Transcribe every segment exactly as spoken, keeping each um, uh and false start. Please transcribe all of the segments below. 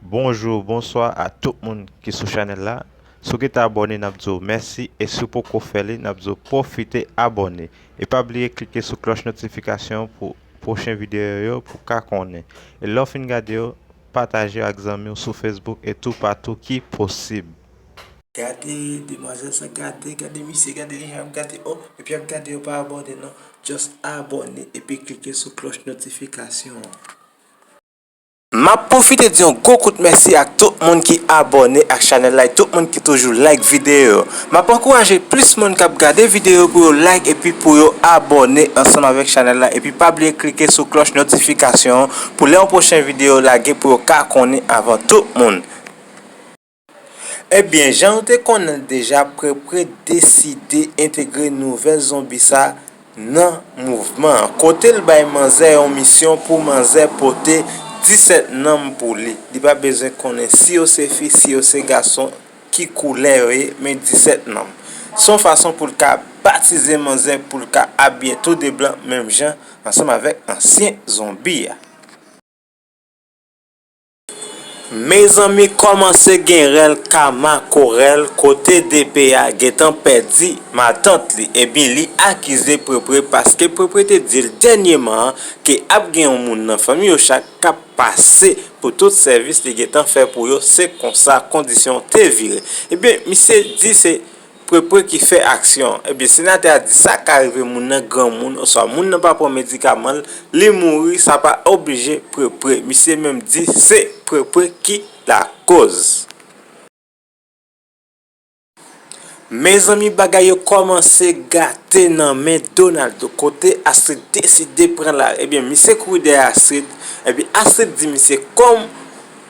Bonjou, bonswa a tout moun ki sou chanèl la. Si w gentan abòne, n ap di w mèsi, e si w poko fè li, n ap di w pwofite abòne. E pa bliye klike sou klòch notifikasyon pou pwochen videyo yo pou w ka konnen. E lè w fin gade yo, pataje yo ak zanmi w sou Facebook e toupatou ki posib. Gade demwazèl sa, gade, gade misye, gade li jan ap gade, oh, epi ap gade yo pa abòne non. Just abòne epi klike sou klòch notifikasyon an. M ap pwofite di yon gwo kout mèsi ak tout moun ki abòne ak chanèl la e tout moun ki toujou like videyo yo. M ap ankouraje plis moun k ap gade videyo yo pou yo like epi pou yo abòne ansanm avèk chanèl la epi pa bliye klike sou klòch notifikasyon an pou lè yon pwochen videyo lage pou yo ka konnen avan tout moun. Ebyen, jan nou te konnen l deja, Prepre deside entegre nouvèl zonbi sa nan mouvman an, kote l bay manzè yon misyon pou manzè pote disèt nanm pou li. Li pa bezwen konnen si yo se fi, si yo se gason, ki koulè yo ye, men disèt nanm. Se yon fason pou l ka batize manzè, pou l ka abiye tou de blan menm jan ansanm avèk ansyen zonbi a. Mezanmi, kòmanse gen rèl ka makorèl kote DP a gentan pèdi matant li. Ebyen, li akize Prepre paske Prepre te di l dènyèman ke ap gen yon moun nan fanmi yo chak k ap pase pou tout sèvis li gentan fè pou yo. Se konsa kondisyon te vire. Ebyen, misye di se Prepre ki fè aksyon an. Ebyen, senatè a di sa ka rive moun nan granmoun oswa moun nan pa pran medikaman l, li mouri, sa pa oblije Prepre. Misye menm di se Prepre ki lakoz. Mezanmi, bagay yo kòmanse gate nan men Donaldo, kote Astrid deside pran lari. Ebyen, misye kouri dèyè Astrid. Ebyen, Astrid di misye, kòm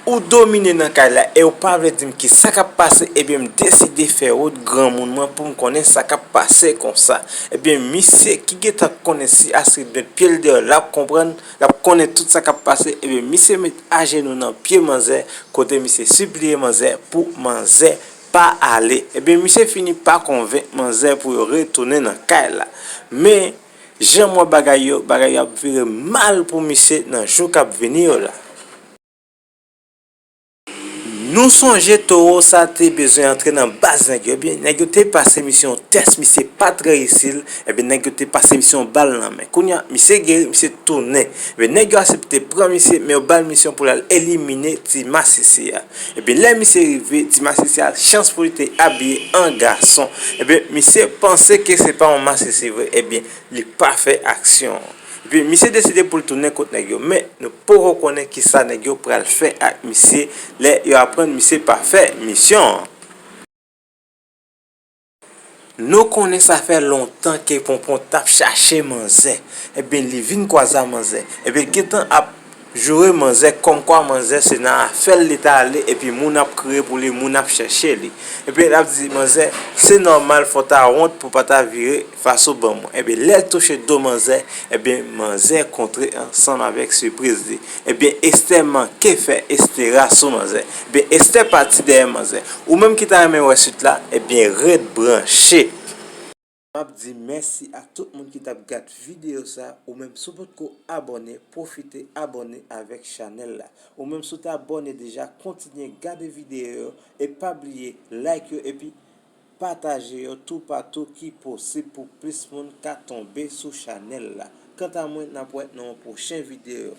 ou domine nan kay la e ou pa vle di m ki sa k ap pase, ebyen, m deside fè wout granmoun mwen pou m konnen sa k ap pase konsa. Ebyen, misye ki gentan konnen si Astrid met pye l deyò, l ap konprann, l ap konnen tout sa k ap pase. Ebyen, misye met ajenou nan pye manzè, kote misye sipliye manzè pou manzè pa ale. Ebyen, misye fini pa konvenk manzè pou yo retounen nan kay la. Men, jan m wè bagay yo, bagay yo ap vire mal pou misye nan jou k ap vini yo la. Nou sonje towo sa te bezwen antre nan baz nèg yo. Ebyen, nèg yo te pase misye yon tès, misye pa t reyisi l. Ebyen, nèg yo te pase misye yon bal nan men. Kounye a, misye geri, misye tounen. Ebyen, nèg yo aksepte pran misye, men yo ba l misyon pou l al elimine ti masisi a. Ebyen, lè misye rive, ti masisi a, chans pou li te abiye an gason. Ebyen, misye panse ke se pa yon masisi vre. Ebyen, li pa fè aksyon an. Epi misye deside pou l tounen kot nèg yo, men nou poko konnen kisa nèg yo pral fè ak misye lè yo aprann misye pa fè misyon an. Nou konnen sa fè lontan ke Ponpon t ap chache manzè. Ebyen, li vin kwaze a manzè. Ebyen, l gentan ap joure manzè kòmkwa manzè se nan afè l li ta ale, epi moun ap kriye pou li, moun ap chèche li. Epi l ap di manzè, se nòmal, fò w ta wont pou w pa ta vire fas ou ban mwen. Ebyen, lè l touche do manzè, ebyen, manzè kontre ansanm avèk sipriz li. Ebyen, Estè manke fè Estera sou manzè. Ebyen, Estè pati dèyè manzè. Ou menm ki ta renmen wè swit la, ebyen, ret branche. M ap di mèsi ak tout moun ki t ap gad videyo sa. Ou menm, si w potko abòne, pwofite abòne avèk chanèl la. Ou menm, si w te abòne deja, kontinye gade videyo yo e pa bliye like yo epi pataje yo toupatou ki posib pou plis moun ka tonbe sou chanèl la. Kanta mwen, n ap wè nan yon pwochen videyo.